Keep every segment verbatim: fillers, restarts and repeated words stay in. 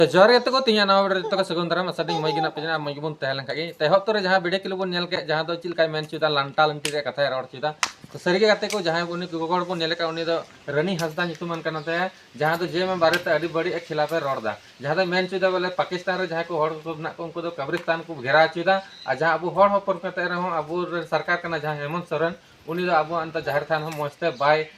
ᱛᱚ ᱡᱚᱦᱟᱨ ᱜᱮ ᱜᱟᱛᱮ ᱠᱚ, ᱛᱮᱦᱮᱧᱟᱜ ᱱᱟᱣᱟ ᱵᱷᱤᱰᱤᱭᱳ ᱨᱮ ᱡᱚᱛᱚ ᱠᱚ ᱥᱟᱹᱜᱩᱱ ᱫᱟᱨᱟᱢ᱾ ᱟᱥᱟ ᱫᱤᱧ ᱢᱚᱡᱽ ᱜᱮ ᱢᱮᱱᱟᱜ ᱯᱮᱭᱟ ᱟᱨ ᱢᱚᱡᱽ ᱜᱮᱵᱚᱱ ᱛᱟᱦᱮᱸ ᱞᱮᱱ ᱠᱷᱟᱡ ᱜᱮ᱾ ᱛᱚ ᱮᱦᱚᱵ ᱛᱚᱨᱮ ᱡᱟᱦᱟᱸ ᱵᱷᱤᱰᱤᱭᱳ ᱠᱞᱤᱯ ᱵᱚᱱ ᱧᱮᱞ ᱠᱮᱫ, ᱡᱟᱦᱟᱸ ᱫᱚ ᱪᱮᱫ ᱞᱮᱠᱟᱭ ᱢᱮᱱ ᱦᱚᱪᱚᱭᱮᱫᱟ, ᱞᱟᱱᱴᱟ ᱞᱟᱱᱴᱤ ᱨᱮᱭᱟᱜ ᱠᱟᱛᱷᱟᱭ ᱨᱚᱲ ᱦᱚᱪᱚᱭᱮᱫᱟ᱾ ᱛᱚ ᱥᱟᱹᱨᱤ ᱜᱮ ᱜᱟᱛᱮ ᱠᱚ, ᱡᱟᱦᱟᱸᱭ ᱩᱱᱤ ᱜᱚᱜᱚ ᱦᱚᱲ ᱵᱚᱱ ᱧᱮᱞ ᱠᱟᱜ, ᱩᱱᱤ ᱫᱚ ᱨᱟᱱᱤ ᱦᱟᱸᱥᱫᱟ ᱧᱩᱛᱩᱢᱟᱱ ᱠᱟᱱᱟ ᱛᱟᱭᱟ, ᱡᱟᱦᱟᱸ ᱫᱚ ᱡᱮ ᱮᱢ ᱵᱟᱨᱮ ᱛᱮ ᱟᱹᱰᱤ ᱵᱟᱹᱲᱤᱡ ᱮ ᱠᱷᱤᱞᱟᱯ ᱮ ᱨᱚᱲ ᱮᱫᱟ᱾ ᱡᱟᱦᱟᱸ ᱫᱚ ᱢᱮᱱ ᱦᱚᱪᱚᱭᱮᱫᱟ ᱵᱚᱞᱮ ᱯᱟᱠᱤᱥᱛᱟᱱ ᱨᱮ ᱡᱟᱦᱟᱸᱭ ᱠᱚ ᱦᱚᱲ ᱠᱚ ᱢᱮᱱᱟᱜ ᱠᱚ, ᱩᱱᱠᱩ ᱫᱚ ᱠᱟᱵᱨᱤᱥᱛᱟᱱ ᱠᱚ ᱜᱷᱮᱨᱟᱣ ᱦᱚᱪᱚᱭᱮᱫᱟ, ᱟᱨ ᱡᱟᱦᱟᱸ ᱟᱵᱚ ᱦᱚᱲ ᱦᱚᱯᱚᱱ ᱠᱟᱛᱮ ᱨᱮᱦᱚᱸ ᱟᱵᱚ ᱨᱮᱱ ᱥᱚᱨᱠᱟᱨ ᱠᱟᱱᱟ ᱡᱟᱦᱟᱸ ᱦᱮᱢᱚᱱᱛ ᱥᱚᱨᱮᱱ, ᱩᱱᱤ ᱫᱚ ᱟᱵᱚᱣᱟᱜ ᱱᱤᱛᱚᱜ ᱡᱟᱦᱮᱨ ᱛᱷᱟᱱ ᱦᱚᱸ ᱢᱚᱡᱽ ᱛᱮ ᱵᱟᱭ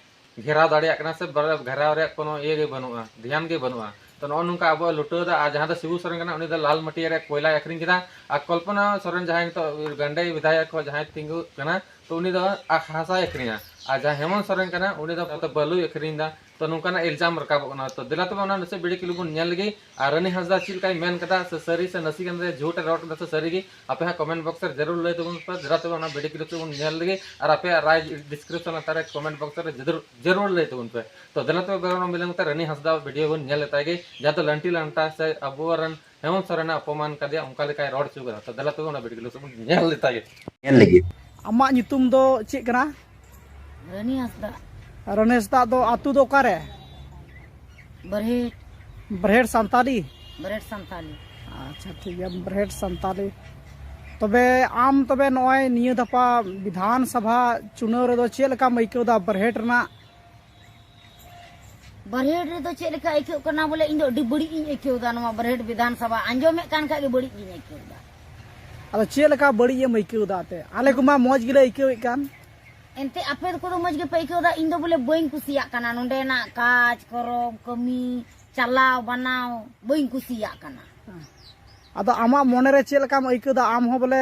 ᱜᱷᱮᱨᱟᱣ ᱫᱟᱲᱮᱭᱟᱜ ᱠᱟᱱᱟ, ᱥᱮ ᱵᱟᱞᱮ ᱜᱷᱮᱨᱟᱣ ᱨᱮᱭᱟᱜ ᱠᱳᱱᱳ ᱤᱭᱟᱹ ᱜᱮ ᱵᱟᱹᱱᱩᱜᱼᱟ, ᱫᱷᱮᱭᱟᱱ ᱜᱮ ᱵᱟᱹᱱᱩᱜᱼᱟ᱾ ᱛᱚ ᱱᱚᱜᱼᱚ ᱱᱚᱝᱠᱟ ᱟᱵᱚᱣᱟᱜ ᱞᱩᱴᱟᱹᱣ ᱮᱫᱟ᱾ ᱟᱨ ᱡᱟᱦᱟᱸ ᱫᱚ ᱥᱤᱵᱩ ᱥᱚᱨᱮᱱ ᱠᱟᱱᱟ, ᱩᱱᱤ ᱫᱚ ᱞᱟᱞ ᱢᱟᱹᱴᱤᱭᱟ ᱨᱮ ᱠᱚᱭᱞᱟᱭ ᱟᱹᱠᱷᱨᱤᱧ ᱠᱮᱫᱟ᱾ ᱟᱨ ᱠᱚᱞᱯᱚᱱᱟ ᱥᱚᱨᱮᱱ, ᱡᱟᱦᱟᱸᱭ ᱱᱤᱛᱚᱜ ᱜᱟᱱᱰᱮ ᱵᱤᱫᱷᱟᱭᱚᱠ ᱠᱚ ᱡᱟᱦᱟᱸᱭ ᱛᱤᱸᱜᱩ ᱠᱟᱱᱟ, ᱛᱚ ᱩᱱᱤ ᱫᱚ ᱟ-, ᱦᱟᱥᱟᱭ ᱟᱹᱠᱷᱨᱤᱧᱟ᱾ ᱟᱨ ᱡᱟᱦᱟᱸᱭ ᱦᱮᱢᱚᱱᱛ ᱥᱚᱨᱮᱱ ᱠᱟᱱᱟ, ᱩᱱᱤ ᱫᱚ ᱵᱟᱹᱞᱩᱭ ᱟᱹᱠᱷᱨᱤᱧ ᱮᱫᱟ᱾ ᱛᱚ ᱱᱚᱝᱠᱟᱱᱟᱜ ᱤᱞᱡᱟᱢ ᱨᱟᱠᱟᱵᱚᱜ ᱠᱟᱱᱟ᱾ ᱛᱚ ᱫᱮᱞᱟ ᱛᱚᱵᱮ ᱚᱱᱟ ᱱᱟᱥᱮ ᱵᱷᱤᱰᱤᱭᱳ ᱠᱞᱤᱯ ᱵᱚᱱ ᱧᱮᱞ ᱞᱮᱜᱮ᱾ ᱟᱨ ᱨᱟᱹᱱᱤ ᱦᱟᱸᱥᱫᱟ ᱪᱮᱫ ᱞᱮᱠᱟᱭ ᱢᱮᱱ ᱠᱟᱫᱟ, ᱥᱮ ᱥᱟᱹᱨᱤ ᱥᱮ ᱱᱟᱥᱮ ᱜᱟᱱ ᱨᱮ ᱡᱷᱩᱴ ᱮ ᱨᱚᱲ ᱠᱟᱫᱟ ᱥᱮ ᱥᱟᱹᱨᱤ ᱜᱮ, ᱟᱯᱮ ᱦᱟᱸᱜ ᱠᱚᱢᱮᱱᱴ ᱵᱚᱠᱥ ᱨᱮ ᱡᱟᱹᱨᱩᱲ ᱞᱟᱹᱭ ᱛᱟᱵᱚᱱ ᱯᱮ᱾ ᱫᱮᱞᱟ ᱛᱚᱵᱮ ᱚᱱᱟ ᱵᱷᱤᱰᱤᱭᱳ ᱠᱞᱤᱯ ᱵᱚᱱ ᱧᱮᱞ ᱞᱮᱜᱮ᱾ ᱟᱨ ᱟᱯᱮᱭᱟᱜ ᱨᱟᱭ ᱰᱤᱥᱠᱨᱤᱯᱥᱚᱱ ᱞᱟᱛᱟᱨ ᱨᱮ ᱠᱚᱢᱮᱱᱴ ᱵᱚᱠᱥ ᱨᱮ ᱡᱟᱹᱨᱩᱲ, ᱡᱟᱹᱨᱩᱲ ᱞᱟᱹᱭ ᱛᱟᱵᱚᱱ ᱯᱮ᱾ ᱛᱚ ᱫᱮᱞᱟ ᱛᱚᱵᱮ ᱵᱮᱜᱽᱨᱟᱣᱩᱱᱰ ᱵᱤᱞᱚᱢ ᱠᱟᱛᱮ ᱨᱟᱹᱱᱤ ᱦᱟᱸᱥᱫᱟ ᱵᱷᱤᱰᱤᱭᱳ ᱵᱚᱱ ᱧᱮᱞ ᱞᱮ ᱛᱟᱭ ᱜᱮ, ᱡᱟᱦᱟᱸ ᱫᱚ ᱞᱟᱱᱴᱤ ᱞᱟᱱᱴᱟ ᱥᱮ ᱟᱵᱚ ᱨᱮᱱ ᱦᱮᱢᱚᱱᱛ ᱥᱚᱨᱮᱱᱮ ᱚᱯᱚᱢᱟᱱ ᱠᱟᱫᱮᱭᱟ, ᱚᱱᱠᱟ ᱞᱮᱠᱟᱭ ᱨᱚᱲ ᱦᱚᱪᱚ ᱠᱟᱫᱟ᱾ ᱛᱚ ᱫᱮᱞᱟ ᱛᱚᱵᱮ ᱚᱱᱟ ᱵᱷᱤᱰᱤᱭᱳ ᱠᱞᱤᱯ ᱵᱚᱱ ᱧᱮᱞ ᱞᱮ ᱛᱟᱭ ᱜᱮ᱾ ᱧᱮᱞ ᱞᱟᱹᱜᱤᱫ᱾ ᱟᱢᱟᱜ ᱧᱩᱛᱩᱢ ᱫᱚ ᱪᱮᱫ ᱠᱟᱱᱟ? ᱨᱟᱹᱱᱤ ᱦᱟᱸᱥᱫᱟ᱾ ᱨᱟᱹᱱᱤ ᱦᱟᱸᱥᱫᱟ ᱫᱚ ᱟᱹᱛᱩ ᱫᱚ ᱚᱠᱟᱨᱮ? ᱵᱟᱨᱦᱮᱴ᱾ ᱵᱨᱦᱮᱴ ᱥᱟᱱᱛᱟᱞᱤ? ᱵᱨᱦᱮᱴ ᱥᱟᱱᱛᱟᱞᱤ᱾ ᱟᱪᱪᱷᱟ, ᱴᱷᱤᱠ ᱜᱮᱭᱟ, ᱵᱨᱦᱮᱴ ᱥᱟᱱᱛᱟᱞᱤ᱾ ᱛᱚᱵᱮ ᱟᱢ ᱛᱚᱵᱮ ᱱᱚᱜᱼᱚᱭ ᱱᱤᱭᱟᱹ ᱫᱷᱟᱯᱟ ᱵᱤᱫᱷᱟᱱ ᱥᱚᱵᱷᱟ ᱪᱩᱱᱟᱹᱣ ᱨᱮᱫᱚ ᱪᱮᱫ ᱞᱮᱠᱟᱢ ᱟᱹᱭᱠᱟᱹᱣ ᱮᱫᱟ ᱵᱨᱦᱮᱴ ᱨᱮᱱᱟᱜ? ᱵᱨᱦᱮᱴ ᱨᱮᱫᱚ ᱪᱮᱫ ᱞᱮᱠᱟ ᱟᱹᱭᱠᱟᱹᱜ ᱠᱟᱱᱟ, ᱵᱚᱞᱮ ᱤᱧ ᱫᱚ ᱟᱹᱰᱤ ᱵᱟᱹᱲᱤᱡ ᱤᱧ ᱟᱹᱭᱠᱟᱹᱣ ᱮᱫᱟ᱾ ᱱᱚᱣᱟ ᱵᱨᱦᱮᱴ ᱵᱤᱫᱷᱟᱱ ᱥᱚᱵᱷᱟ ᱟᱸᱡᱚᱢᱮᱫ ᱠᱟᱱ ᱠᱷᱟᱡ ᱜᱮ ᱵᱟᱹᱲᱤᱡ ᱜᱤᱧ ᱟᱹᱭᱠᱟᱹᱣ ᱮᱫᱟ᱾ ᱟᱫᱚ ᱪᱮᱫ ᱞᱮᱠᱟ ᱵᱟᱹᱲᱤᱡ ᱮᱢ ᱟᱹᱭᱠᱟᱹᱣ ᱮᱫᱟ? ᱟᱯᱮ, ᱟᱞᱮ ᱠᱚᱢᱟ ᱢᱚᱡᱽ ᱜᱮᱞᱮ ᱟᱹᱭᱠᱟᱹᱣᱮᱫ ᱠᱟᱱ᱾ ᱮᱱᱛᱮ ᱟᱯᱮ ᱠᱚᱫᱚ ᱢᱚᱡᱽ ᱜᱮᱯᱮ ᱟᱹᱭᱠᱟᱹᱣ ᱮᱫᱟ, ᱤᱧ ᱫᱚ ᱵᱚᱞᱮ ᱵᱟᱹᱧ ᱠᱩᱥᱤᱭᱟᱜ ᱠᱟᱱᱟ᱾ ᱱᱚᱸᱰᱮᱱᱟᱜ ᱠᱟᱡᱽ ᱠᱚᱨᱚᱢ, ᱠᱟᱹᱢᱤ, ᱪᱟᱞᱟᱣ ᱵᱟᱱᱟᱣ ᱵᱟᱹᱧ ᱠᱩᱥᱤᱭᱟᱜ ᱠᱟᱱᱟ᱾ ᱟᱫᱚ ᱟᱢᱟᱜ ᱢᱚᱱᱮ ᱨᱮ ᱪᱮᱫ ᱞᱮᱠᱟᱢ ᱟᱹᱭᱠᱟᱹᱣ ᱮᱫᱟ? ᱟᱢ ᱦᱚᱸ ᱵᱚᱞᱮ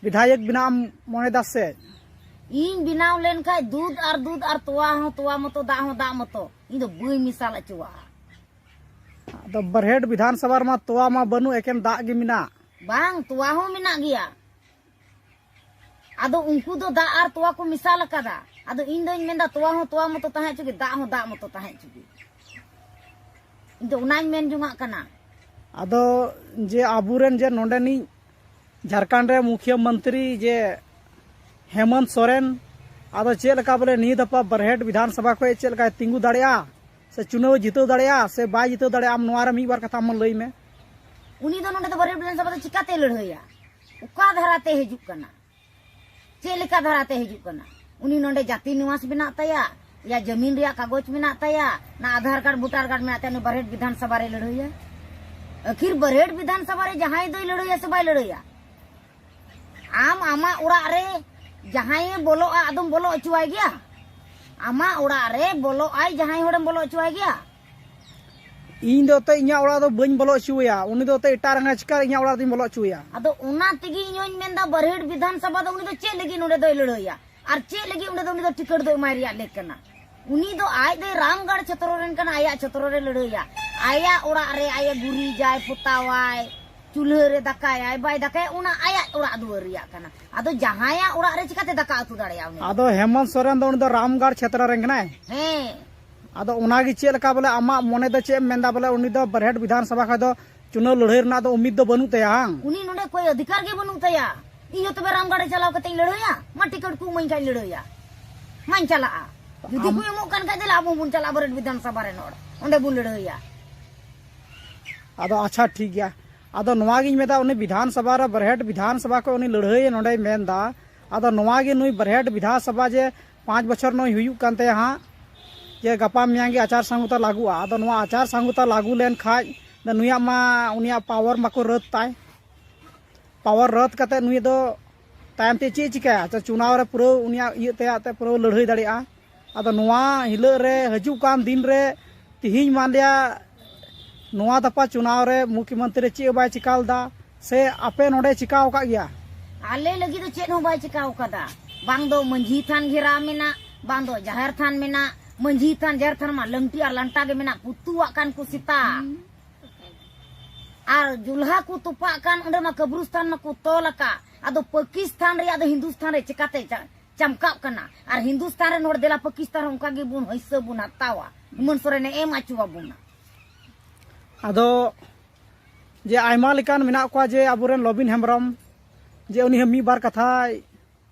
ᱵᱤᱫᱷᱟᱭᱚᱠ ᱵᱮᱱᱟᱜ ᱮᱢ ᱢᱚᱱᱮ ᱮᱫᱟ ᱥᱮ? ᱤᱧ ᱵᱮᱱᱟᱣ ᱞᱮᱱ ᱠᱷᱟᱡ ᱫᱩᱫᱷ ᱟᱨ ᱫᱩᱫᱷ ᱟᱨ ᱛᱚᱣᱟ ᱦᱚᱸ ᱛᱚᱣᱟ ᱢᱚᱛᱚ, ᱫᱟᱜ ᱦᱚᱸ ᱫᱟᱜ ᱢᱚᱛᱚ, ᱤᱧ ᱫᱚ ᱵᱟᱹᱧ ᱢᱮᱥᱟᱞ ᱦᱚᱪᱚᱣᱟᱜᱼᱟ᱾ ᱟᱫᱚ ᱵᱨᱦᱮᱴ ᱵᱤᱫᱷᱟᱱ ᱥᱚᱵᱷᱟ ᱨᱮᱢᱟ ᱛᱚᱣᱟ ᱢᱟ ᱵᱟᱹᱱᱩᱜ, ᱮᱠᱮᱱ ᱫᱟᱜ ᱜᱮ ᱢᱮᱱᱟᱜ᱾ ᱵᱟᱝ, ᱛᱚᱣᱟ ᱦᱚᱸ ᱢᱮᱱᱟᱜ ᱜᱮᱭᱟ᱾ ᱟᱫᱚ ᱩᱱᱠᱩ ᱫᱚ ᱫᱟᱜ ᱟᱨ ᱛᱚᱣᱟ ᱠᱚ ᱢᱮᱥᱟᱞ ᱟᱠᱟᱫᱟ᱾ ᱟᱫᱚ ᱤᱧ ᱫᱚᱧ ᱢᱮᱱᱫᱟ ᱛᱚᱣᱟ ᱦᱚᱸ ᱛᱚᱣᱟ ᱢᱚᱛᱚ ᱛᱟᱦᱮᱸ ᱦᱚᱪᱚ ᱜᱮ, ᱫᱟᱜ ᱦᱚᱸ ᱫᱟᱜ ᱢᱚᱛᱚ ᱛᱟᱦᱮᱸ ᱦᱚᱪᱚ ᱜᱮ᱾ ᱤᱧ ᱫᱚ ᱚᱱᱟᱧ ᱢᱮᱱ ᱡᱚᱝᱟᱜ ᱠᱟᱱᱟ᱾ ᱟᱫᱚ ᱡᱮ ᱟᱵᱚᱨᱮᱱ ᱡᱮ ᱱᱚᱰᱮᱱᱤᱡ ᱡᱷᱟᱲᱠᱷᱚᱸᱰ ᱨᱮ ᱢᱩᱠᱷᱤᱭᱟᱹ ᱢᱚᱱᱛᱨᱤ ᱡᱮ ᱦᱮᱢᱚᱱᱛ ᱥᱚᱨᱮᱱ, ᱟᱫᱚ ᱪᱮᱫ ᱞᱮᱠᱟ ᱵᱚᱞᱮ ᱱᱤᱭᱟᱹ ᱫᱷᱟᱯᱟ ᱵᱨᱦᱮᱴ ᱵᱤᱫᱷᱟᱱ ᱥᱚᱵᱷᱟ ᱠᱷᱚᱱ ᱪᱮᱫ ᱞᱮᱠᱟᱭ ᱛᱤᱸᱜᱩ ᱫᱟᱲᱮᱭᱟᱜᱼᱟ? ᱥᱮ ᱪᱩᱱᱟᱹᱣ ᱮ ᱡᱤᱛᱟᱹᱣ ᱫᱟᱲᱮᱭᱟᱜᱼᱟ ᱥᱮ ᱵᱟᱭ ᱡᱤᱛᱟᱹᱣ ᱫᱟᱲᱮᱭᱟᱜᱼᱟ, ᱟᱢ ᱱᱚᱣᱟ ᱨᱮ ᱢᱤᱫ ᱵᱟᱨ ᱠᱟᱛᱷᱟ ᱟᱢ ᱞᱟᱹᱭ ᱢᱮ᱾ ᱩᱱᱤ ᱫᱚ ᱱᱚᱰᱮ ᱫᱚ ᱵᱟᱨᱦᱮᱴ ᱵᱤᱫᱷᱟᱱ ᱥᱚᱵᱷᱟ ᱫᱚ ᱪᱤᱠᱟᱛᱮ ᱞᱟᱹᱲᱦᱟᱹᱭᱟ? ᱚᱠᱟ ᱫᱷᱟᱨᱟᱛᱮ ᱦᱤᱡᱩᱜ ᱠᱟᱱᱟ? ᱪᱮᱫ ᱞᱮᱠᱟ ᱫᱷᱟᱨᱟᱛᱮ ᱦᱤᱡᱩᱜ ᱠᱟᱱᱟ? ᱩᱱᱤ ᱱᱚᱰᱮ ᱡᱟᱹᱛᱤ ᱱᱤᱣᱟᱥ ᱢᱮᱱᱟᱜ ᱛᱟᱭᱟ, ᱭᱟ ᱡᱟᱢᱤᱱ ᱨᱮᱭᱟᱜ ᱠᱟᱜᱚᱡᱽ ᱢᱮᱱᱟᱜ ᱛᱟᱭᱟ, ᱱᱟ ᱟᱫᱷᱟᱨ ᱠᱟᱨᱰ, ᱵᱷᱳᱴᱟᱨ ᱠᱟᱨᱰ ᱢᱮᱱᱟᱜ ᱛᱟᱭᱟ, ᱩᱱᱤ ᱵᱟᱨᱦᱮᱴ ᱵᱤᱫᱷᱟᱱ ᱥᱚᱵᱷᱟ ᱨᱮ ᱞᱟᱹᱲᱦᱟᱹᱭᱟ? ᱟᱹᱠᱷᱤᱨ ᱵᱟᱨᱦᱮᱴ ᱵᱤᱫᱷᱟᱱ ᱥᱚᱵᱷᱟ ᱨᱮ ᱡᱟᱦᱟᱸᱭ ᱫᱚᱭ ᱞᱟᱹᱲᱦᱟᱹᱭᱟ ᱥᱮ ᱵᱟᱭ ᱞᱟᱹᱲᱦᱟᱹᱭᱟ? ᱟᱢ ᱟᱢᱟᱜ ᱚᱲᱟᱜ ᱨᱮ ᱡᱟᱦᱟᱸᱭᱮ ᱵᱚᱞᱚᱜᱼᱟ, ᱟᱫᱚᱢ ᱵᱚᱞᱚ ᱦᱚᱪᱚᱣᱟᱭ ᱜᱮᱭᱟ? ᱟᱢᱟᱜ ᱚᱲᱟᱜ ᱨᱮ ᱵᱚᱞᱚᱜ ᱟᱭ ᱡᱟᱦᱟᱸᱭ ᱦᱚᱲᱮᱢ ᱵᱚᱞᱚ ᱦᱚᱪᱚᱣᱟᱭ ᱜᱮᱭᱟ? ᱤᱧ ᱫᱚ ᱮᱱᱛᱮ ᱤᱧᱟᱹᱜ ᱚᱲᱟᱜ ᱫᱚ ᱵᱟᱹᱧ ᱵᱚᱞᱚ ᱦᱚᱪᱚᱣᱟᱭᱟ, ᱩᱱᱤ ᱫᱚ ᱮᱱᱛᱮ ᱮᱴᱟᱜ ᱨᱮᱸᱜᱟ ᱪᱤᱠᱟ ᱤᱧᱟᱹᱜ ᱚᱲᱟᱜ ᱫᱚᱧ ᱵᱚᱞᱚ ᱦᱚᱪᱚᱣᱟᱭᱟ? ᱟᱫᱚ ᱚᱱᱟ ᱛᱮᱜᱮ ᱤᱧ ᱦᱚᱧ ᱢᱮᱱᱫᱟ, ᱵᱟᱨᱦᱮᱴ ᱵᱤᱫᱷᱟᱱ ᱥᱚᱵᱷᱟ ᱫᱚ ᱩᱱᱤ ᱫᱚ ᱪᱮᱫ ᱞᱟᱹᱜᱤᱫ ᱱᱚᱰᱮ ᱫᱚᱭ ᱞᱟᱹᱲᱦᱟᱹᱭᱟ? ᱟᱨ ᱪᱮᱫ ᱞᱟᱹᱜᱤᱫ ᱚᱸᱰᱮ ᱫᱚ ᱩᱱᱤ ᱫᱚ ᱴᱤᱠᱤᱴ ᱫᱚ ᱮᱢᱟᱭ ᱨᱮᱭᱟᱜ ᱞᱮᱠ ᱠᱟᱱᱟ? ᱩᱱᱤ ᱫᱚ ᱟᱡ ᱫᱚᱭ ᱨᱟᱢᱜᱟᱲ ᱪᱷᱮᱛᱨᱚ ᱨᱮᱱ ᱠᱟᱱᱟ, ᱟᱭᱟᱜ ᱪᱷᱮᱛᱨᱚ ᱨᱮ ᱞᱟᱹᱲᱦᱟᱹᱭᱟ᱾ ᱟᱭᱟᱜ ᱚᱲᱟᱜ ᱨᱮ ᱟᱡ ᱮ ᱜᱩᱨᱤᱡᱟᱭ, ᱯᱚᱛᱟᱣᱟᱭ, ᱪᱩᱞᱦᱟᱹ ᱨᱮ ᱫᱟᱠᱟᱭᱟᱭ, ᱵᱟᱭ ᱫᱟᱠᱟᱭᱟ, ᱚᱱᱟ ᱟᱭᱟᱜ ᱚᱲᱟᱜ ᱫᱩᱣᱟᱹᱨ ᱨᱮᱭᱟᱜ ᱠᱟᱱᱟ᱾ ᱟᱫᱚ ᱡᱟᱦᱟᱸᱭᱟᱜ ᱚᱲᱟᱜ ᱨᱮ ᱪᱤᱠᱟᱛᱮ ᱫᱟᱠᱟ ᱩᱛᱩ ᱫᱟᱲᱮᱭᱟᱜᱼᱟ ᱩᱱᱤ ᱫᱚ? ᱟᱫᱚ ᱦᱮᱢᱚᱱᱛ ᱥᱚᱨᱮᱱ ᱫᱚ ᱩᱱᱤ ᱫᱚ ᱨᱟᱢᱜᱟᱲ ᱪᱷᱮᱛᱨᱚ ᱨᱮᱱ ᱠᱟᱱᱟᱭ᱾ ᱦᱮᱸ᱾ ᱟᱫᱚ ᱚᱱᱟᱜᱮ ᱪᱮᱫ ᱞᱮᱠᱟ ᱵᱚᱞᱮ ᱟᱢᱟᱜ ᱢᱚᱱᱮ ᱫᱚ ᱪᱮᱫ ᱮᱢ ᱢᱮᱱᱫᱟ ᱵᱚᱞᱮ ᱩᱱᱤ ᱫᱚ ᱵᱟᱨᱦᱮᱴ ᱵᱤᱫᱷᱟᱱ ᱥᱚᱵᱷᱟ ᱠᱷᱚᱱ ᱫᱚ ᱪᱩᱱᱟᱹᱣ ᱞᱟᱹᱲᱦᱟᱹᱭ ᱨᱮᱱᱟᱜ ᱫᱚ ᱩᱢᱤᱫ ᱫᱚ ᱵᱟᱹᱱᱩᱜ ᱛᱟᱭᱟ, ᱦᱟᱝ? ᱩᱱᱤ ᱱᱚᱰᱮ ᱠᱚᱭ ᱚᱫᱷᱤᱠᱟᱨ ᱜᱮ ᱵᱟᱹᱱᱩᱜ ᱛᱟᱭᱟ᱾ ᱤᱧ ᱦᱚᱸ ᱛᱚᱵᱮ ᱨᱟᱢᱜᱟᱲ ᱨᱮ ᱪᱟᱞᱟᱣ ᱠᱟᱛᱮᱧ ᱞᱟᱹᱲᱦᱟᱹᱭᱟ? ᱢᱟ ᱴᱤᱠᱤᱴ ᱠᱚ ᱮᱢᱟᱹᱧ ᱠᱷᱟᱱ ᱞᱟᱹᱲᱦᱟᱹᱭᱟ, ᱢᱟᱧ ᱪᱟᱞᱟᱜᱼᱟ᱾ ᱡᱩᱫᱤ ᱟᱢ ᱠᱚ ᱮᱢᱚᱜ ᱠᱟᱱ ᱠᱷᱟᱡ ᱫᱮᱞᱟ ᱟᱵᱚ ᱵᱚᱱ ᱪᱟᱞᱟᱜᱼᱟ ᱵᱟᱨᱦᱮᱴ ᱵᱤᱫᱷᱟᱱ ᱥᱚᱵᱷᱟ ᱨᱮ, ᱱᱚᱰᱮ ᱚᱸᱰᱮ ᱵᱚᱱ ᱞᱟᱹᱲᱦᱟᱹᱭᱟ᱾ ᱟᱫᱚ ᱟᱪᱪᱷᱟ, ᱴᱷᱤᱠ ᱜᱮᱭᱟ᱾ ᱟᱫᱚ ᱱᱚᱣᱟ ᱜᱤᱧ ᱢᱮᱱᱫᱟ, ᱩᱱᱤ ᱵᱤᱫᱷᱟᱱ ᱥᱚᱵᱷᱟ ᱨᱮ, ᱵᱟᱨᱦᱮᱴ ᱵᱤᱫᱷᱟᱱ ᱥᱚᱵᱷᱟ ᱠᱷᱚᱱ ᱩᱱᱤ ᱞᱟᱹᱲᱦᱟᱹᱭ ᱱᱚᱰᱮᱭ ᱢᱮᱱᱫᱟ᱾ ᱟᱫᱚ ᱱᱚᱣᱟ ᱜᱮ ᱱᱩᱭ ᱵᱟᱨᱦᱮᱴ ᱵᱤᱫᱷᱟᱱ ᱥᱚᱵᱷᱟ ᱡᱮ ᱯᱟᱸᱪ ᱵᱚᱪᱷᱚᱨ ᱱᱩᱭ ᱦᱩᱭᱩᱜ ᱠᱟᱱ ᱛᱟᱭᱟ ᱦᱟᱸᱜ, ᱡᱮ ᱜᱟᱯᱟ ᱢᱮᱭᱟᱝ ᱜᱮ ᱟᱪᱟᱨ ᱥᱚᱝᱦᱤᱛᱟ ᱞᱟᱹᱜᱩᱜᱼᱟ᱾ ᱟᱫᱚ ᱱᱚᱣᱟ ᱟᱪᱟᱨ ᱥᱚᱝᱦᱤᱛᱟ ᱞᱟᱹᱜᱩ ᱞᱮᱱ ᱠᱷᱟᱡ ᱫᱚ ᱱᱩᱭᱟᱜ ᱢᱟ, ᱩᱱᱤᱭᱟᱜ ᱯᱟᱣᱟᱨ ᱢᱟᱠᱚ ᱨᱟᱹᱫ ᱛᱟᱭ᱾ ᱯᱟᱣᱟᱨ ᱨᱟᱹᱫ ᱠᱟᱛᱮ ᱱᱩᱭ ᱫᱚ ᱛᱟᱭᱚᱢ ᱛᱮ ᱪᱮᱫ ᱪᱤᱠᱟᱹᱭᱟ? ᱟᱪᱪᱷᱟ, ᱪᱩᱱᱟᱣ ᱨᱮ ᱯᱩᱨᱟᱹ ᱩᱱᱤᱭᱟᱜ ᱤᱭᱟᱹ ᱛᱮᱭᱟᱜ ᱛᱮ ᱯᱩᱨᱟᱹ ᱞᱟᱹᱲᱦᱟᱹᱭ ᱫᱟᱲᱮᱭᱟᱜᱼᱟ᱾ ᱟᱫᱚ ᱱᱚᱣᱟ ᱦᱤᱞᱳᱜ ᱨᱮ, ᱦᱤᱡᱩᱜ ᱠᱟᱱ ᱫᱤᱱ ᱨᱮ, ᱛᱤᱦᱤᱧ ᱢᱟᱱ ᱞᱤᱭᱟ ᱱᱚᱣᱟ ᱫᱟᱯᱟ ᱪᱩᱱᱟᱣ ᱨᱮ ᱢᱩᱠᱷᱭᱚᱢᱚᱱᱛᱨᱤ ᱪᱮᱫ ᱦᱚᱸ ᱵᱟᱭ ᱪᱤᱠᱟ ᱞᱮᱫᱟ, ᱥᱮ ᱟᱯᱮ ᱱᱚᱰᱮ ᱪᱤᱠᱟᱣ ᱟᱠᱟᱫ ᱜᱮᱭᱟ? ᱟᱞᱮ ᱞᱟᱹᱜᱤᱫ ᱫᱚ ᱪᱮᱫ ᱦᱚᱸ ᱵᱟᱭ ᱪᱤᱠᱟᱣ ᱟᱠᱟᱫᱟ᱾ ᱵᱟᱝ ᱫᱚ ᱢᱟᱹᱡᱷᱤ ᱛᱷᱟᱱ ᱜᱷᱮᱨᱟᱣ ᱢᱮᱱᱟᱜ, ᱵᱟᱝ ᱫᱚ ᱡᱟᱦᱮᱨ ᱛᱷᱟᱱ ᱢᱮᱱᱟᱜ᱾ ᱢᱟᱹᱡᱷᱤ ᱛᱷᱟᱱ, ᱡᱟᱦᱮᱨ ᱛᱷᱟᱱ ᱢᱟ ᱞᱟᱹᱝᱴᱤ ᱟᱨ ᱞᱟᱱᱴᱟ ᱜᱮ ᱢᱮᱱᱟᱜ, ᱯᱩᱛᱩᱣᱟᱜ ᱠᱟᱱ ᱠᱚ ᱥᱮᱛᱟ᱾ ᱟᱨ ᱡᱩᱞᱦᱟ ᱠᱚ ᱛᱚᱯᱟᱜ ᱠᱟᱱ, ᱚᱸᱰᱮ ᱢᱟ ᱠᱟᱵᱨᱩᱥᱛᱷᱟᱱ ᱢᱟᱠᱚ ᱛᱚᱞ ᱟᱠᱟᱫ᱾ ᱟᱫᱚ ᱯᱟᱠᱤᱥᱛᱷᱟᱱ ᱨᱮᱭᱟᱜ ᱫᱚ ᱦᱤᱱᱫᱩᱥᱛᱷᱟᱱ ᱨᱮ ᱪᱤᱠᱟᱛᱮ ᱪᱟ-, ᱪᱟᱢᱠᱟᱜ ᱠᱟᱱᱟ? ᱟᱨ ᱦᱤᱱᱫᱩᱥᱛᱷᱟᱱ ᱨᱮᱱ ᱦᱚᱲ ᱫᱮᱞᱟ ᱯᱟᱠᱤᱥᱛᱷᱟᱱ ᱨᱮ ᱚᱱᱠᱟ ᱜᱮᱵᱚᱱ ᱦᱤᱥᱟᱹ ᱵᱚᱱ ᱦᱟᱛᱟᱣᱟ, ᱦᱮᱢᱚᱱᱛ ᱥᱚᱨᱮᱱᱮ ᱮᱢ ᱦᱚᱪᱚ ᱟᱵᱚᱱᱟ᱾ ᱟᱫᱚ ᱡᱮ ᱟᱭᱢᱟ ᱞᱮᱠᱟᱱ ᱢᱮᱱᱟᱜ ᱠᱚᱣᱟ, ᱡᱮ ᱟᱵᱚᱨᱮᱱ ᱞᱚᱵᱤᱱ ᱦᱮᱢᱵᱨᱚᱢ, ᱡᱮ ᱩᱱᱤ ᱦᱚᱸ ᱢᱤᱫ ᱵᱟᱨ ᱠᱟᱛᱷᱟᱭ,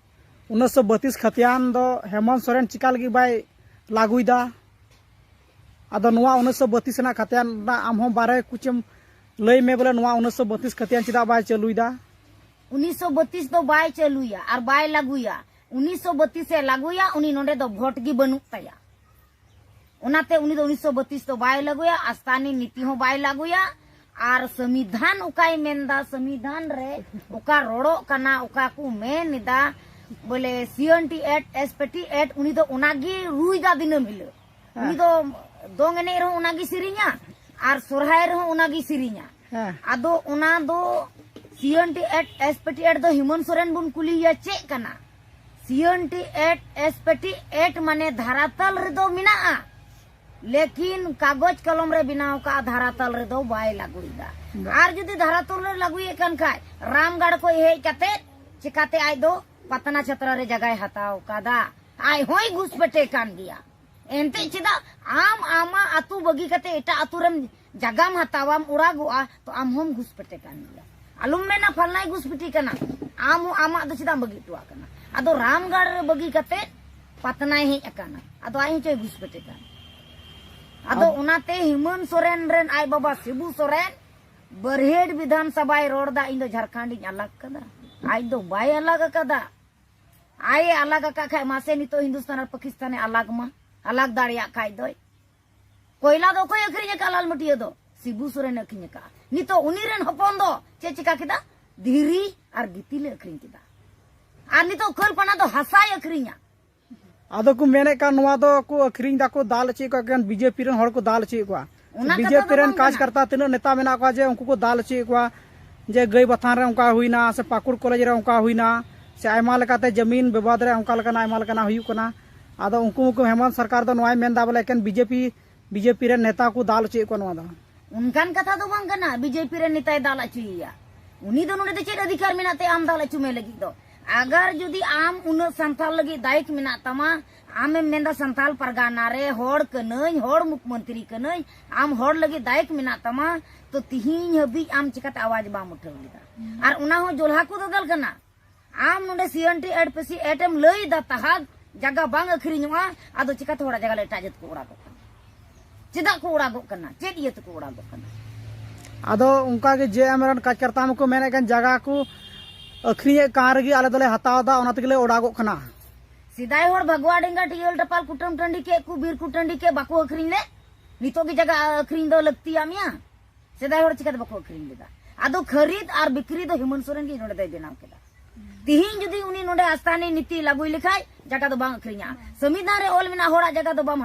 ᱩᱱᱟᱹᱥᱥᱚ ᱵᱟᱹᱛᱤᱥ ᱠᱷᱟᱛᱤᱭᱟᱱ ᱫᱚ ᱦᱮᱢᱚᱱᱛ ᱥᱚᱨᱮᱱ ᱪᱤᱠᱟ ᱞᱟᱹᱜᱤᱫ ᱵᱟᱭ ᱞᱟᱹᱜᱩᱭᱮᱫᱟ? ᱟᱫᱚ ᱱᱚᱣᱟ ᱩᱱᱤᱥᱥᱚ ᱵᱟᱛᱤᱥ ᱨᱮᱱᱟᱜ ᱠᱷᱟᱛᱤᱭᱟᱱ ᱨᱮᱱᱟᱜ ᱟᱢ ᱦᱚᱸ ᱵᱟᱨᱮ ᱠᱩᱪᱮᱢ ᱞᱟᱹᱭ ᱢᱮ ᱵᱚᱞᱮ, ᱱᱚᱣᱟ ᱩᱱᱤᱥᱥᱚ ᱵᱟᱛᱤᱥ ᱠᱷᱟᱛᱤᱭᱟᱱ ᱪᱮᱫᱟᱜ ᱵᱟᱭ ᱪᱟᱹᱞᱩᱭᱮᱫᱟ? ᱩᱱᱤᱥᱥᱚ ᱵᱟᱛᱤᱥ ᱫᱚ ᱵᱟᱭ ᱪᱟᱹᱞᱩᱭᱟ ᱟᱨ ᱵᱟᱭ ᱞᱟᱹᱜᱩᱭᱟ᱾ ᱩᱱᱤᱥᱥᱚ ᱵᱟᱛᱤᱥ ᱮ ᱞᱟᱹᱜᱩᱭᱟ, ᱩᱱᱤ ᱱᱚᱰᱮ ᱫᱚ ᱵᱷᱳᱴ ᱜᱮ ᱵᱟᱹᱱᱩᱜ ᱛᱟᱭᱟ᱾ ᱚᱱᱟᱛᱮ ᱩᱱᱤ ᱫᱚ ᱩᱱᱤᱥᱥᱚ ᱵᱟᱛᱤᱥ ᱫᱚ ᱵᱟᱭ ᱞᱟᱹᱜᱩᱭᱟ, ᱟᱥᱛᱟᱱᱤ ᱱᱤᱛᱤ ᱦᱚᱸ ᱵᱟᱭ ᱞᱟᱹᱜᱩᱭᱟ᱾ ᱟᱨ ᱥᱚᱝᱵᱤᱫᱷᱟᱱ ᱚᱠᱟᱭ ᱢᱮᱱᱫᱟ, ᱥᱚᱝᱵᱤᱫᱷᱟᱱ ᱨᱮ ᱚᱠᱟ ᱨᱚᱲᱚᱜ ᱠᱟᱱᱟ, ᱚᱠᱟ ᱠᱚ ᱢᱮᱱ ᱮᱫᱟ, ᱵᱚᱞᱮ C N T act, S P T act, ᱩᱱᱤ ᱫᱚ ᱚᱱᱟᱜᱮ ᱨᱩᱭᱫᱟ ᱫᱤᱱᱟᱹᱢ ᱦᱤᱞᱳᱜ᱾ ᱩᱱᱤ ᱫᱚ ᱫᱚᱝ ᱮᱱᱮᱡ ᱨᱮᱦᱚᱸ ᱚᱱᱟᱜᱮ ᱥᱮᱨᱮᱧᱟ ᱟᱨ ᱥᱚᱨᱦᱟᱭ ᱨᱮᱦᱚᱸ ᱚᱱᱟᱜᱮ ᱥᱮᱨᱮᱧᱟ᱾ ᱦᱮᱸ᱾ ᱟᱫᱚ ᱚᱱᱟ ᱫᱚ C N T act, S P T act ᱫᱚ ᱦᱮᱢᱚᱱᱛ ᱥᱚᱨᱮᱱ ᱵᱚᱱ ᱠᱩᱞᱤᱭᱮᱭᱟ ᱪᱮᱫ ᱠᱟᱱᱟ? C N T act, S P T act ᱢᱟᱱᱮ ᱫᱷᱟᱨᱟᱛᱟᱞ ᱨᱮᱫᱚ ᱢᱮᱱᱟᱜᱼᱟ, ᱞᱮᱠᱤᱱ ᱠᱟᱜᱚᱡᱽ ᱠᱚᱞᱚᱢ ᱨᱮ ᱵᱮᱱᱟᱣ ᱠᱟᱜᱼᱟ, ᱫᱷᱟᱨᱟᱛᱟᱞ ᱨᱮᱫᱚ ᱵᱟᱭ ᱞᱟᱹᱜᱩᱭᱮᱫᱟ᱾ ᱵᱟ- ᱟᱨ ᱡᱩᱫᱤ ᱫᱷᱟᱨᱟᱛᱟᱞ ᱨᱮ ᱞᱟᱹᱜᱩᱭᱮᱫ ᱠᱟᱱ ᱠᱷᱟᱡ, ᱨᱟᱢᱜᱟᱲ ᱠᱷᱚᱡ ᱦᱮᱡ ᱠᱟᱛᱮ ᱪᱤᱠᱟᱛᱮ ᱟᱡ ᱫᱚ ᱯᱟᱛᱱᱟ ᱪᱷᱟᱛᱨᱟ ᱨᱮ ᱡᱟᱭᱜᱟᱭ ᱦᱟᱛᱟᱣ ᱠᱟᱫᱟ? ᱟᱡ ᱦᱚᱸᱭ ᱜᱷᱩᱥᱯᱮᱴᱮ ᱠᱟᱱ ᱜᱮᱭᱟ᱾ ᱮᱱᱛᱮ ᱪᱮᱫᱟᱜ ᱟᱢ ᱟᱢᱟᱜ ᱟᱹᱛᱩ ᱵᱟᱹᱜᱤ ᱠᱟᱛᱮ ᱮᱴᱟᱜ ᱟᱹᱛᱩ ᱨᱮᱢ ᱡᱟᱜᱟᱢ ᱦᱟᱛᱟᱣᱟᱢ, ᱚᱲᱟᱜᱚᱜᱼᱟ, ᱛᱚ ᱟᱢ ᱦᱚᱸᱢ ᱜᱷᱩᱥᱯᱮᱴᱮ ᱠᱟᱱ ᱜᱮᱭᱟ᱾ ᱟᱞᱚᱢ ᱢᱮᱱᱟ ᱯᱷᱟᱞᱱᱟᱭ ᱜᱷᱩᱥᱯᱮᱴᱮ ᱠᱟᱱᱟ, ᱟᱢ ᱦᱚᱸ ᱟᱢᱟᱜ ᱫᱚ ᱪᱮᱫᱟᱜ ᱮᱢ ᱵᱟᱹᱜᱤ ᱦᱚᱴᱚᱣᱟᱜ ᱠᱟᱱᱟ? ᱟᱫᱚ ᱨᱟᱢᱜᱟᱲ ᱨᱮ ᱵᱟᱹᱜᱤ ᱠᱟᱛᱮ ᱯᱟᱛᱱᱟᱭ ᱦᱮᱡ ᱟᱠᱟᱱᱟ, ᱟᱫᱚ ᱟᱡ ᱦᱚᱸ ᱪᱚᱭ ᱜᱷᱩᱥᱯᱮᱴᱮ ᱠᱟᱱ᱾ ᱟᱫᱚ ᱟᱫ- ᱚᱱᱟᱛᱮ ᱦᱮᱢᱚᱱᱛ ᱥᱚᱨᱮᱱ ᱨᱮᱱ ᱟᱡ ᱵᱟᱵᱟ ᱥᱤᱵᱩ ᱥᱚᱨᱮᱱ ᱵᱟᱨᱦᱮᱴ ᱵᱤᱫᱷᱟᱱ ᱥᱚᱵᱷᱟᱭ ᱨᱚᱲ ᱫᱟ, "ᱤᱧ ᱫᱚ ᱡᱷᱟᱲᱠᱷᱚᱸᱰ ᱤᱧ ᱟᱞᱟᱜᱽ ᱠᱟᱫᱟ", ᱟᱡ ᱫᱚ ᱵᱟᱭ ᱟᱞᱟᱜᱽ ᱟᱠᱟᱫᱟ᱾ ᱟᱡ ᱮ ᱟᱞᱟᱜᱽ ᱟᱠᱟᱫ ᱠᱷᱟᱡ ᱢᱟᱥᱮ ᱱᱤᱛᱚᱜ ᱦᱤᱱᱫᱩᱥᱛᱟᱱ ᱟᱨ ᱯᱟᱠᱤᱥᱛᱟᱱ ᱮ ᱟᱞᱟᱜᱽ ᱢᱟ, ᱟᱞᱟᱜᱽ ᱫᱟᱲᱮᱭᱟᱜ ᱠᱷᱟᱡ ᱫᱚᱭ᱾ ᱠᱚᱭᱞᱟ ᱫᱚ ᱚᱠᱚᱭ ᱟᱹᱠᱷᱨᱤᱧ ᱟᱠᱟᱫ? ᱞᱟᱞᱢᱟᱹᱴᱤᱭᱟᱹ ᱫᱚ ᱥᱤᱵᱩ ᱥᱚᱨᱮᱱ ᱮ ᱟᱹᱠᱷᱨᱤᱧ ᱟᱠᱟᱫᱼᱟ᱾ ᱱᱤᱛᱚᱜ ᱩᱱᱤ ᱨᱮᱱ ᱦᱚᱯᱚᱱ ᱫᱚ ᱪᱮᱫ ᱪᱤᱠᱟ ᱠᱮᱫᱟ? ᱫᱷᱤᱨᱤ ᱟᱨ ᱜᱤᱛᱤᱞ ᱮ ᱟᱹᱠᱷᱨᱤᱧ ᱠᱮᱫᱟ᱾ ᱟᱨ ᱱᱤᱛᱚᱜ ᱠᱷᱟᱹᱞ ᱯᱟᱱᱟ ᱫᱚ ᱦᱟᱥᱟᱭ ᱟᱹᱠᱷᱨᱤᱧᱟ᱾ ᱟᱫᱚ ᱠᱚ ᱢᱮᱱᱮᱫ ᱠᱟᱱ ᱱᱚᱣᱟ ᱫᱚ ᱠᱚ ᱟᱹᱠᱷᱨᱤᱧ ᱫᱟᱠᱚ, ᱫᱟᱞ ᱦᱚᱪᱚᱭᱮᱫ ᱠᱚᱣᱟ, ᱮᱠᱮᱱ ᱵᱤᱡᱮᱯᱤ ᱨᱮᱱ ᱦᱚᱲ ᱠᱚ ᱫᱟᱞ ᱦᱚᱪᱚᱭᱮᱫ ᱠᱚᱣᱟ᱾ ᱚᱱᱟ ᱠᱟᱛᱷᱟ ᱵᱤᱡᱮᱯᱤ ᱫᱚ ᱨᱮᱱ ᱵᱟᱝ ᱠᱟᱱᱟ᱾ ᱠᱟᱨᱡᱽᱠᱟᱨᱛᱟ ᱛᱤᱱᱟᱹᱜ ᱱᱮᱛᱟ ᱢᱮᱱᱟᱜ ᱠᱚᱣᱟ ᱡᱮ ᱩᱱᱠᱩ ᱠᱚ ᱫᱟᱞ ᱦᱚᱪᱚᱭᱮᱫ ᱠᱚᱣᱟ, ᱡᱮ ᱜᱟᱹᱭ ᱵᱟᱛᱷᱟᱱ ᱨᱮ ᱚᱱᱠᱟ ᱦᱩᱭᱱᱟ ᱥᱮ ᱯᱟᱹᱠᱩᱲ ᱠᱚᱞᱮᱡᱽ ᱨᱮ ᱚᱱᱠᱟ ᱦᱩᱭᱱᱟ ᱥᱮ ᱟᱭᱢᱟ ᱞᱮᱠᱟᱛᱮ ᱡᱟᱢᱤᱱ ᱵᱤᱵᱟᱫ ᱨᱮ ᱚᱱᱠᱟ ᱞᱮᱠᱟᱱᱟᱜ ᱟᱭᱢᱟ ᱞᱮᱠᱟᱱᱟᱜ ᱦᱩᱭᱩᱜ ᱠᱟᱱᱟ᱾ ᱟᱫᱚ ᱩᱱᱠᱩ ᱠᱚ ᱦᱮᱢᱚᱱᱛ ᱥᱚᱨᱠᱟᱨ ᱫᱚ ᱱᱚᱣᱟᱭ ᱢᱮᱱᱫᱟ ᱵᱚᱞᱮ ᱮᱠᱮᱱ ᱵᱤᱡᱮᱯᱤ, ᱵᱤᱡᱮᱯᱤ ᱨᱮᱱ ᱱᱮᱛᱟ ᱠᱚ ᱫᱟᱞ ᱦᱚᱪᱚᱭᱮᱫ ᱠᱚᱣᱟ ᱱᱚᱣᱟ ᱫᱚ᱾ ᱚᱱᱠᱟᱱ ᱠᱟᱛᱷᱟ ᱫᱚ ᱵᱟᱝ ᱠᱟᱱᱟ, ᱵᱤᱡᱮᱯᱤ ᱨᱮᱱ ᱱᱮᱛᱟᱭ ᱫᱟᱞ ᱦᱚᱪᱚᱭᱮᱭᱟ᱾ ᱩᱱᱤ ᱫᱚ ᱱᱚᱰᱮ ᱫᱚ ᱪᱮᱫ ᱚᱫᱷᱤᱠᱟᱨ ᱢᱮᱱᱟᱜ ᱛᱟᱭᱟ ᱟᱢ ᱫᱟᱞ ᱦᱚᱪᱚ ᱢᱮ ᱞᱟᱹᱜᱤᱫ ᱫᱚ? ᱟᱜᱟᱨ ᱡᱩᱫᱤ ᱟᱢ ᱩᱱᱟᱹᱜ ᱥᱟᱱᱛᱟᱞ ᱞᱟᱹᱜᱤᱫ ᱫᱟᱭᱤᱠ ᱢᱮᱱᱟᱜ ᱛᱟᱢᱟ, ᱟᱢᱮᱢ ᱢᱮᱱᱫᱟ ᱥᱟᱱᱛᱟᱞ ᱯᱟᱨᱜᱟᱱᱟ ᱨᱮ ᱦᱚᱲ ᱠᱟᱹᱱᱟᱹᱧ, ᱦᱚᱲ ᱢᱩᱠᱷᱢᱚᱱᱛᱨᱤ ᱠᱟᱹᱱᱟᱹᱧ, ᱟᱢ ᱦᱚᱲ ᱞᱟᱹᱜᱤᱫ ᱫᱟᱭᱤᱠ ᱢᱮᱱᱟᱜ ᱛᱟᱢᱟ, ᱛᱚ ᱛᱤᱦᱤᱧ ᱦᱟᱹᱵᱤᱡ ᱟᱢ ᱪᱤᱠᱟᱛᱮ ᱟᱣᱟᱡ ᱵᱟᱢ ᱩᱴᱷᱟᱹᱣ ᱞᱮᱫᱟ? ᱟᱨ ᱚᱱᱟ ᱦᱚᱸ ᱡᱚᱞᱦᱟ ᱠᱚ ᱫᱟᱫᱟᱞ ᱠᱟᱱᱟ᱾ ᱟᱢ ᱱᱚᱰᱮ ᱥᱤ ᱮᱱ ᱴᱤ ᱮᱴ ᱯᱮᱥᱤ ᱮᱴ ᱮᱢ ᱞᱟᱹᱭ ᱮᱫᱟ, ᱛᱟᱦᱟᱜ ᱡᱟᱭᱜᱟ ᱵᱟᱝ ᱟᱹᱠᱷᱨᱤᱧᱚᱜᱼᱟ, ᱟᱫᱚ ᱪᱤᱠᱟᱛᱮ ᱦᱚᱲᱟᱜ ᱡᱟᱭᱜᱟ ᱞᱮ ᱮᱴᱟᱜ ᱡᱟᱹᱛ ᱠᱚ ᱚᱲᱟᱜᱚᱜ ᱠᱟᱱᱟ? ᱪᱮᱫᱟᱜ ᱠᱚ ᱚᱲᱟᱜᱚᱜ ᱠᱟᱱᱟ? ᱪᱮᱫ ᱤᱭᱟᱹ ᱛᱮᱠᱚ ᱚᱲᱟᱜᱚᱜ ᱠᱟᱱᱟ? ᱟᱫᱚ ᱚᱱᱠᱟ ᱜᱮ ᱡᱮ ᱮᱢ ᱨᱮᱱ ᱠᱟᱡᱽᱠᱟᱨᱛᱟ ᱢᱟᱠᱚ ᱢᱮᱱᱮᱫ ᱠᱟᱱ, ᱡᱟᱭᱜᱟ ᱠᱚ ᱟᱹᱠᱷᱨᱤᱧᱮᱫ ᱠᱟᱱ ᱨᱮᱜᱮ ᱟᱞᱮ ᱫᱚᱞᱮ ᱦᱟᱛᱟᱣ ᱮᱫᱟ, ᱚᱱᱟ ᱛᱮᱜᱮ ᱞᱮ ᱚᱲᱟᱜᱚᱜ ᱠᱟᱱᱟ᱾ ᱥᱮᱫᱟᱭ ᱦᱚᱲ ᱵᱷᱟᱜᱽᱣᱟ ᱰᱮᱸᱜᱟ ᱴᱤᱭᱟᱹᱞ ᱴᱟᱯᱟᱞ ᱠᱩᱴᱟᱹᱢ ᱴᱟᱺᱰᱤ ᱠᱮᱫ ᱠᱚ, ᱵᱤᱨ ᱠᱚ ᱴᱟᱺᱰᱤ ᱠᱮᱫ, ᱵᱟᱠᱚ ᱟᱹᱠᱷᱨᱤᱧ ᱞᱮᱫ? ᱱᱤᱛᱚᱜ ᱜᱮ ᱡᱟᱭᱜᱟ ᱟᱹᱠᱷᱨᱤᱧ ᱫᱚ ᱞᱟᱹᱠᱛᱤᱭᱟ ᱢᱮᱭᱟ? ᱥᱮᱫᱟᱭ ᱦᱚᱲ ᱪᱤᱠᱟᱹᱛᱮ ᱵᱟᱠᱚ ᱟᱹᱠᱷᱨᱤᱧ ᱞᱮᱫᱟ? ᱟᱫᱚ ᱠᱷᱟᱹᱨᱤᱫ ᱟᱨ ᱵᱤᱠᱨᱤ ᱫᱚ ᱦᱮᱢᱚᱱᱛ ᱥᱚᱨᱮᱱ ᱜᱮ ᱱᱚᱰᱮ ᱫᱚᱭ ᱵᱮᱱᱟᱣ ᱠᱮᱫᱟ᱾ ᱛᱤᱦᱤᱧ ᱡᱩᱫᱤ ᱩᱱᱤ ᱱᱚᱰᱮ ᱟᱥᱛᱷᱟᱱᱤ ᱱᱤᱛᱤ ᱞᱟᱹᱜᱩᱭ ᱞᱮᱠᱷᱟᱡ, ᱡᱟᱭᱜᱟ ᱫᱚ ᱵᱟᱝ ᱟᱹᱠᱷᱨᱤᱧᱟ᱾ ᱥᱚᱝᱵᱤᱫᱷᱟᱱ ᱨᱮ ᱚᱞ ᱢᱮᱱᱟᱜᱼᱟ, ᱦᱚᱲᱟᱜ ᱡᱟᱭᱜᱟ ᱫᱚ ᱵᱟᱢ